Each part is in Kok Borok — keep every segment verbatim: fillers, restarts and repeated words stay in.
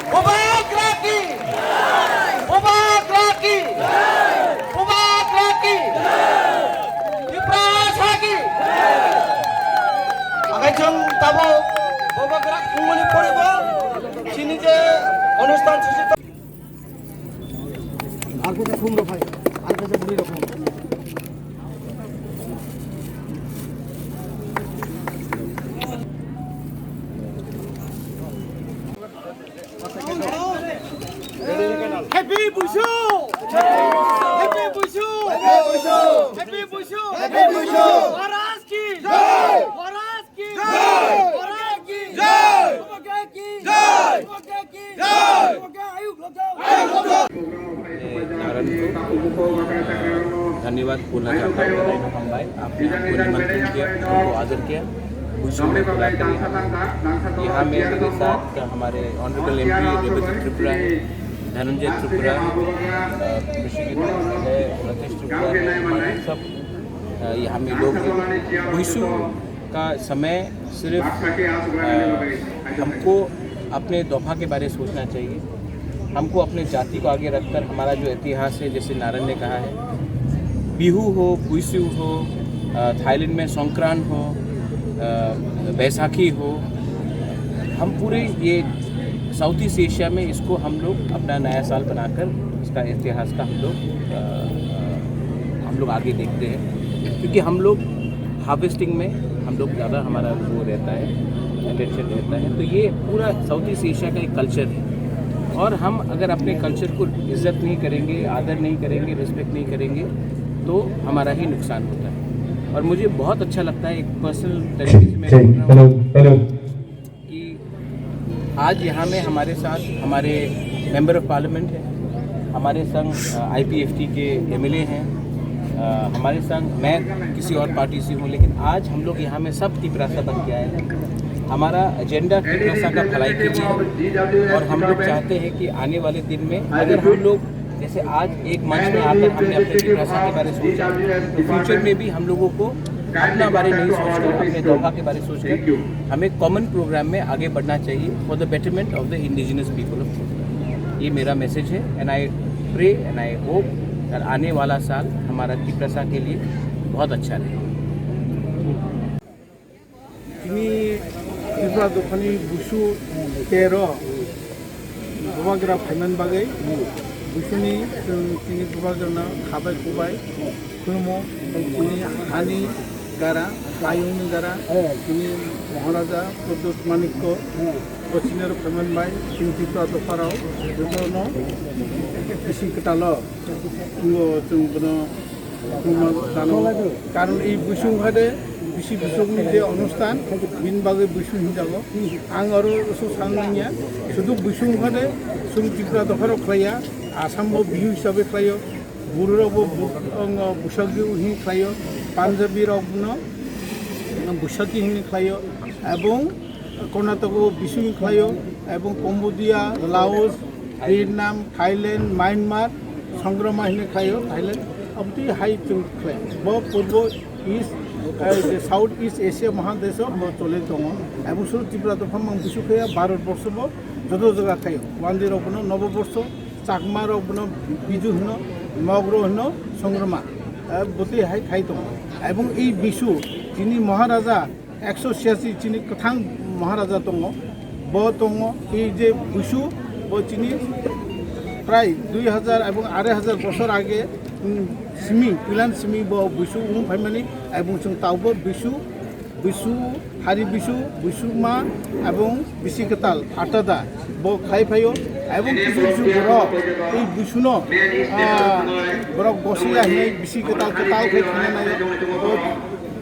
Bubagra ki! Bubagra ki! Bubagra ki! Tiprasa ki! Agai chwng tabuk Bubagra wngmani poribo chini je onusthan susi Ar kaisa khum rok phai, ar kaisa bwrwi rok phai. Happy Buishu! Happy Buishu! Happy Buishu! Happy Buishu! Happy Buishu! Maharaj ki! Jai! Maharaj ki! Jai! Maharaj ki! Jai! Maharaj ki! Jai! Maharaj ki! Jai! Maharaj ki! Jai! Maharaj ki! Ayuk lok jao! मैं नारायण को, अ, धन्यवाद बोलना चाहता हूँ, बधाई को हम भाई, आपने हमको निमंत्रण किया, हमको आदर किया, खुश हूँ मैं बुलाते हैं। यहाँ में मेरे साथ हमारे ऑनरेबल एमपी रेवती त्रिपुरा है, धनंजय त्रिपुरा है, अ, ऋषिकेश है, रतीश त्रिपुरा है, हमारे सब, अ, यहाँ में लोग हैं। बुइसु का समय सिर्फ, अ, हमको अपने दोफा के बारे में सोचना चाहिए। हमको अपने जाति को आगे रखकर हमारा जो इतिहास है, जैसे नारायण ने कहा है, बिहू हो, बुइसु हो, अ, थाईलैंड में संक्रांत हो, अ, बैसाखी हो, हम पूरे ये साउथ ईस्ट एशिया में इसको हम लोग अपना नया साल बनाकर इसका इतिहास का हम लोग, अ, अ, हम लोग आगे देखते हैं, क्योंकि हम लोग हार्वेस्टिंग में हम लोग ज़्यादा हमारा वो रहता है, अटेंशन रहता है। तो ये पूरा साउथ ईस्ट एशिया का एक कल्चर है, और हम अगर अपने कल्चर को इज्जत नहीं करेंगे, आदर नहीं करेंगे, रिस्पेक्ट नहीं करेंगे, तो हमारा ही नुकसान होता है। और मुझे बहुत अच्छा लगता है, एक पर्सनल तरीके से मैं बोल रहा हूँ। कि आज यहाँ में हमारे साथ हमारे मेंबर ऑफ पार्लियामेंट हैं, हमारे संग, अ, आईपीएफटी के एमएलए हैं, अ, हमारे संग, मैं किसी और पार्टी से हूँ, लेकिन आज हम लोग यहाँ में सब तिपरासा बन के आए हैं। हमारा एजेंडा तिपरासा का भलाई के लिए है और हम लोग चाहते हैं कि आने वाले दिन में अगर हम लोग जैसे आज एक मंच में आकर हमने अपने तिपरासा के बारे में सोचा, तो फ्यूचर में भी हम लोगों को अपना बारे नहीं सोचकर, अपने दोफा के बारे में सोचकर हमें कॉमन प्रोग्राम में आगे बढ़ना चाहिए for the betterment of the indigenous people of Tripura। ये मेरा मैसेज है, and I pray and I hope that आने वाला साल हमारा तिपरासा के लिए बहुत अच्छा रहे। Tini Tripura dophani busu tero bubagra phaiman bagwi busuni chwng tini bubagrano khabai kubai khulumo. Tini hani gara, ayungni gara, tini Maharaja Pradyut Manikya bochinero phaiman bai chwng Tripura dopharao jotono bising kwtalo chwng bono Karon, karon ei buisung hade bisi bisokni je onustan, bini bagwi buisung hinjago. Ang aro so san nangya, sudu buisung hade sum Tripura dopharo khlaiya, Assam bo bihu hisabe khlaio, Buru rok bo bu-, ang, busagi hin khlaio, Punjabi rok no busagi hin khlaio, ebong Karnataka bising khlaio, ebong Cambodia, Laos, Vietnam, Thailand, Myanmar, Songrama hinwi khlaio, Thailand, abotwi hai chwng khlai. Bo Purbo East, eh, je South East Asia Mahadesh bo choli tongo. Ebong suru Tripura dopha mang bisu khaya Bharat borso bo joto jaga khaio. Wandi rok bono Nobo borso, Chakma rok bono Biju hino, Mogro hino, Songrama. Eh, botwi hai khai tongo. Ebong ei bisu chini Maharaja ekso siasi chini kwthang Maharaja tongo, bo tongo, ei je buisu, bo chini prai dui hajar ebong arai hajar bosor age, mm, simi, puilan simi bo buisu wng phaimani, ebong chwng taubo buisu, buisu, hari buisu, buisu ma, ebong bisi kwtal, atada, bo khlai phaio, ebong kisu kisu borok, ei buisuno, ah, borok gosiya hinwi bisi kwtal kwtal khe thangna naio. Bo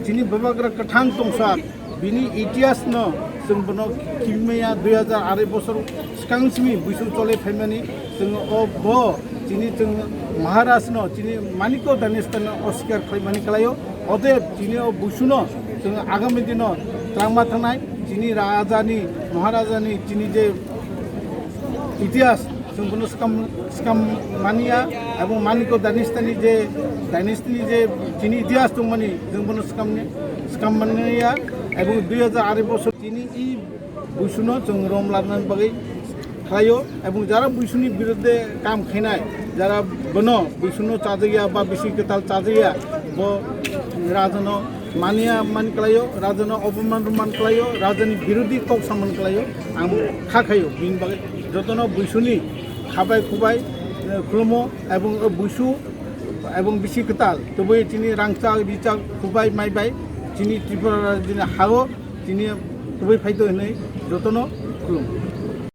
Chini bubagra kwthang tongsa, bini itihas no Chwng bono kimaya dui hajar arai bosor swkang simi buisu chole phaimani, chwng o bo chini chwng Maharaj no, chini Manikya Danistani no osikar khlaimani kwlaio. Odeb chini o buisu no chwng agami dino twlangma thangnai, chini raja ni, Maharaja ni chini je itihas, chwng bono swkam, swkam manya, abo Manikya Danistani je, Danistani je chini itihas tongmani, chwng bono swkam ni, swkam manya, abo dui hajar arai bosor chini i buisu no chwng rom labna bagwi khlaio, abo jara buisu ni birudde kam khainai, jara bono buisu no chajakya ba bisi kwtal chajakya, bo raja no manya man kwlaio, raja no opoman man kwlaio, raja ni birodi kok saman kwlaio, ang kha khaio, bini bagwi jotono buisu ni khabai khubai, eh, khulumo, abo buisu, abo bisi kwtal, tubui chini rangchak, richak, khubai, maibai, chini Tripura rajini hao, chini tubui phaito hinwi jotono khulumo.